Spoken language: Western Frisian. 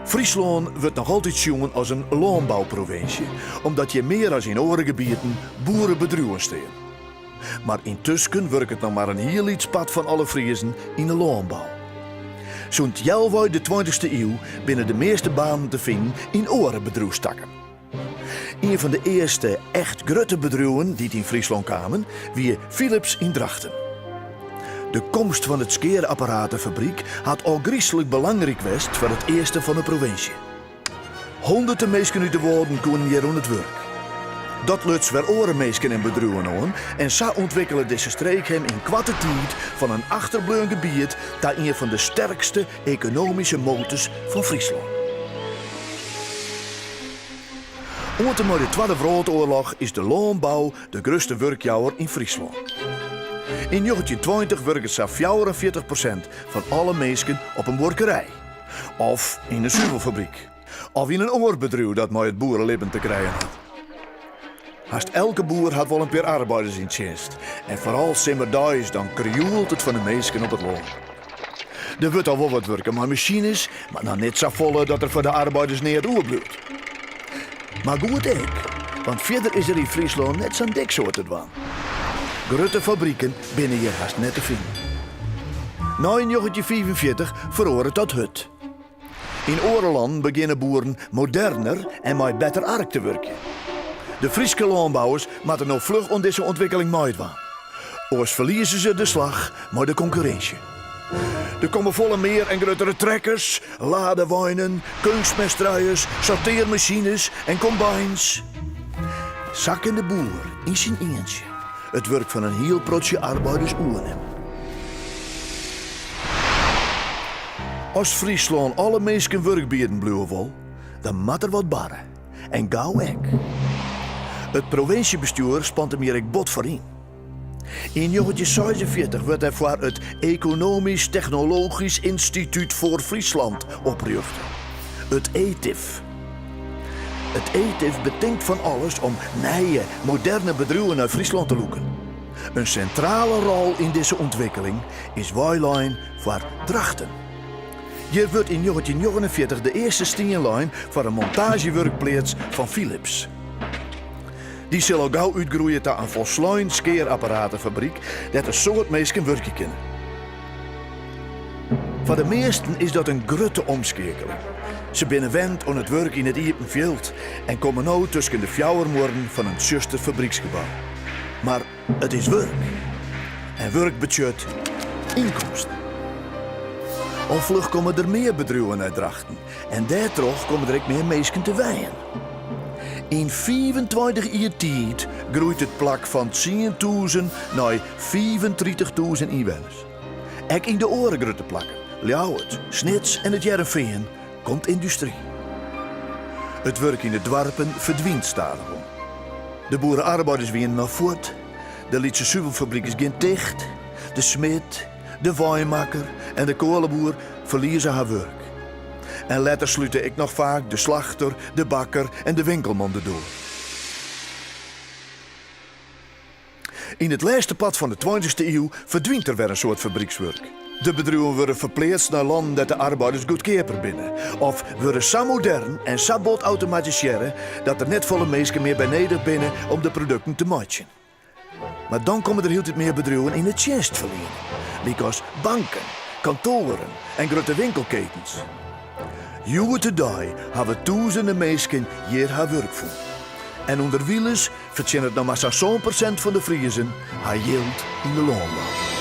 Fryslân wurdt noch altyd sjoen as in lânbouprovinsje, omdat hjir mear as yn oare gebieten boerebedriuwen stean. Mar yntusken wurket noch mar in hiel lyts part fan alle Friezen yn 'e lânbou. Sûnt healwei de tweintichste iuw binne de measte banen te finen yn oare bedriuwstakken. Ien fan de earste echt grutte bedriuwen dy't yn Fryslân kamen wie Philips yn Drachten. De komst fan it skearapparatenfabryk hat ôfgryslik belangryk west foar it easten fan 'e provinsje. Hûnderten minsken út de Wâlden koenen hjir oan it wurk. Dat luts wer oare minsken en bedriuwen oan en sa ûntwikkele dizze streek him yn koarte tiid fan in achterbleaun gebiet ta ien fan de sterkste ekonomyske motors fan Fryslân. Oant en mei de Twadde Wrâldoarloch is de lânbou de grutste wurkjouwer yn Fryslân. Yn 1920 wurket sa'n 44% fan alle minsken op in buorkerij, of yn in suvelfabryk, of yn in oar bedriuw dat mei it boerelibben te krijen hat. Hast elke boer hat wol in pear arbeiders yn tsjinst en foaral simmerdeis dan krioelt it fan de minsken op it lân. Der wurdt al wol wat wurke mei masines, mar noch net safolle dat der foar de arbeiders neat oerbliuwt. Mar goed ek, want fierder is der yn Fryslân net sa'n dik soad te dwaan. Grutte fabriken binne hjir hast net te finen. Nei 1945 feroaret dat hurd. Yn oare lannen begjinne boeren moderner en mei better ark te wurkjen. De Fryske lânbouwers moatte no fluch oan dizze ûntwikkeling meidwaan. Oars ferlieze se de slach mei de konkurrinsje. Der komme folle mear en gruttere trekkers, ladeweinen, keunstmeststruiers, sortearmasines en combines. Sa kin de boer yn syn ientsje it wurk fan in hiel protsje arbeiders oernimme. As Fryslân alle minsken wurk bieden bliuwe wol, dan moat der wat barre. En gau ek. It provinsjebestjoer spant him hjir ek bot foar yn. Yn 1946 wurdt dêrfoar it Economisch Technologisch Instituut voor Friesland oprjochte, it ETIF. It ETIF betinkt fan alles om nije, moderne bedriuwen nei Fryslân te lûken. In sintrale rol yn dizze ûntwikkeling is weilein foar Drachten. Hjir wurdt yn 1949 de earste stien lein foar in montaazjewurkpleats fan Philips. Dy sil al gau útgroeie ta in folslein skearapparatenfabryk dêr't in soad minsken wurkje kinne. Foar de measten is dat in grutte omskeakeling. Se binne wend oan it wurk yn it iepen fjild en komme no tusken de fjouwer muorren fan in tsjuster fabryksgebou. Mar it is wurk. En wurk betsjut ynkomsten. Al fluch komme der mear bedriuwen nei Drachten en dêrtroch komme der ek mear minsken te wenjen. Yn 25 jier tiid groeit it plak fan 10.000 nei 35.000 ynwenners. Ek yn de oare grutte plakken, Ljouwert, Snits en It Hearrenfean, komt yndustry. It wurk yn de doarpen ferdwynt stadichoan. De boere-arbeiders wienen al fuort, de lytse suvelfabrykjes gean ticht, de smid, de weinmakker en de koaleboer ferlieze har wurk. En letter slute ek noch faak de slachter, de bakker en de winkelman de doar. Yn it lêste part fan de tweintichste iuw ferdwynt der wer in soad fabrykswurk. De bedriuwen wurde ferpleatst nei lannen dêr't de arbeiders goedkeaper binne, of wurde sa modern en sa bot automatisearre dat der net folle minsken mear by nedich binne om de produkten te meitsjen. Mar dan komme der hieltyd mear bedriuwen yn 'e tsjinstferliening, lykas banken, kantoaren en grutte winkelketens. Hjoed-de-dei hawwe tûzenen minsken hjir har wurk fûn. En ûnderwilens fertsjinnet noch mar sa'n 7% fan de Friezen har jild yn de lânbou.